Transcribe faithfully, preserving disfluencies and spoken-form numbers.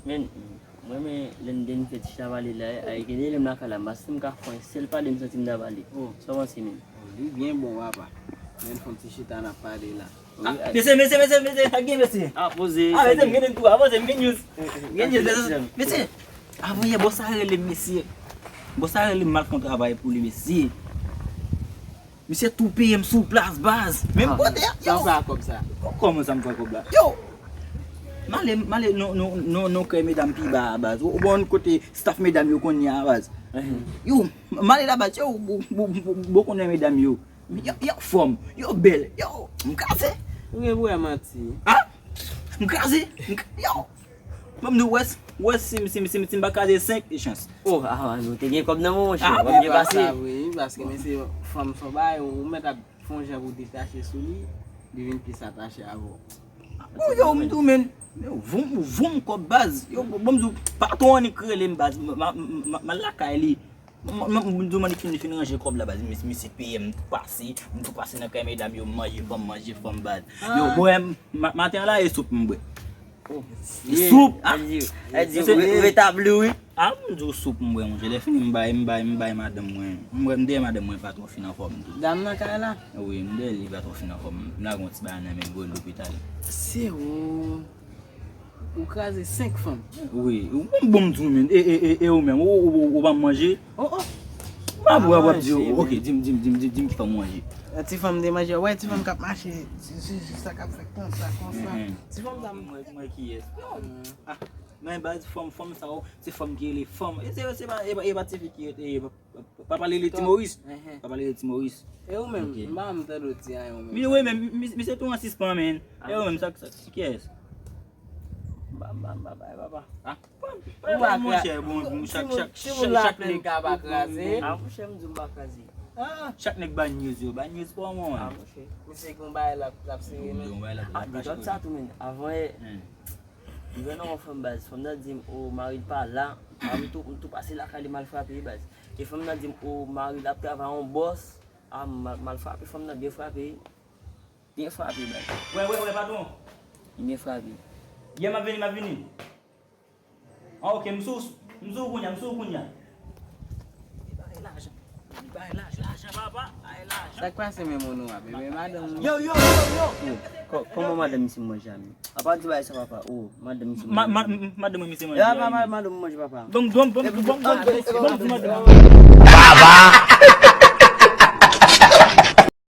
Men, mwen, men, lè n de n fè ti chita pale la, ay, gen de lè m lakay la, m pa santi m ka fè yon sèl pale, m santi m ta pale. Oh. Sa w panse, men? Oh, li byen bon, papa. Men fè yon ti chita n ap pale la. Ah, mesye, mesye, mesye, mesye, sa gen, mesye. Ah, poze. Ah, mesye, m gen tou, ah, poze, m gen news. M gen news, Mesye. Mesye, avan yè, bòs la rele m, mesye. Bòs la rele m, m al fè yon travay pou li, mesye. Misye tou peye m sou plas, baz. Menm kote a, Sa w fè ak kòb sa? Kòman sa m fè kòb la? Yo! M ale, m ale nan, nan, nan, nan kay medam pi ba a, baz. Ou bon kote staff medam yo konn ye a, baz. Yo, m ale la, baz. Yo, ou, ou, ou, ou, ou konnen medam yo. Yo, yo anfòm, yo bèl, yo, m kraze. Ou gen pou wè manti. Ah! M kraze, m k- yo. Bon, m di, wè, s- wè, si, si, si, si m pa kraze senk, e chans. Oh, ah, nou te gen kòb nan men, monchè. Ah, W ap byen pase. Sa vre, wi, paske men se fanm son bagay, ou mèt ap fè yon jan pou detache sou li, li vin plis atache avè w. Oh, yo, m tou, men. Yo, voum, voum kòb, baz. Yo, bon, m di, patwon an ki rele m, baz. M, m, m, m, m al lakay li. M, m, m, m di, m fin, fin ranje kòb la, baz. Misye, misye peye m tou pase. M tou pase nan kay medam yo, m manje fanm, manje fanm, baz. Yo, bwè, m, ma- maten an la, e soup m bwè. E soup, ah. Èdi, èdi, retabli, wi. Ah, m di w soup m bwè, monchè. Lè fini, m bay, m bay, m bay madanm mwen. M wè m dèyè madanm mwen pa twò fin anfòm tou. Dam nan kay la? Wi, m dèyè li pa twò fin anfòm. M lage yon ti bagay nan men l, voye l lopital. Se ou. Ou kraze senk fanm. Wi, ou bon, bon, m di w, men. E, e, e, e ou menm, ou, ou, ou, ou pa manje? Oh, oh. M ap wè, w ap di, Manje, ok, men. Di m, di m, di m, di m, di m ki fanm ou manje. Ti fanm te manje, wè, ti fanm k ap mache sou, sou, sou sa k ap fè konsa, konsa. Mhm. Ti fanm sa m Mwen, mwen kiyès? Ah, men baz fanm, fanm sa yo, se fanm ki rele fanm. E se, se pa, e pa, e pa ti fi ki rete, e pa, pa, pa pale de Ti Moris. Pa pale de Ti Moris. E ou menm, Ok. M pa m tande w di anyen ou menm. Mi, wi, men, mi, mi se tou an sispan, men. E ou menm, sa, sa, sa, kiyès? Ba, ba, ba, ba, ba, ba. Ah? Ou pa Monchè, bon, bon, chak, chak, si moun chak, la chak plenn nèg. Ka pa kraze. Ah, monchè, m di w m pa kraze. Ah, Chak nèg ba news yo, ba news pou mwen. Ah, monchè. Misye gen yon bagay l ap, l ap sere, men. Yon bagay la, Ah, la di lòt sa tou, men. Avan yè, Hmm. m jwenn yon fanm, baz. Fanm nan di m, o, mari l pa la. Ah, m tou, m tou pase lakay li, m al frape, baz. E fanm nan di m, o, mari l ap travay yon bòs. Ah, m al, m al frape fanm nan, byen frape. Byen frape, baz. Wè, wè, wè, patwon. Byen frape. Yè, m ap vini, m ap vini. Ah, ok, m sou, m sou kounye a, m sou kounye a. Li bay lajan. Li bay lajan, lajan, papa, bay lajan. Sa k pase menm onorab? Ebyen, madanm. Yo, yo, yo, yo. Kò- Kòman madanm misye manje a menm? Apa di bagay sa, papa? Oh, madanm misye Ma, ma, manje. madanm mwen, misye Ya, manje. papa, madanm manje, papa. Bon, bon, bon, bon, bon, bon, bon, bon, bon.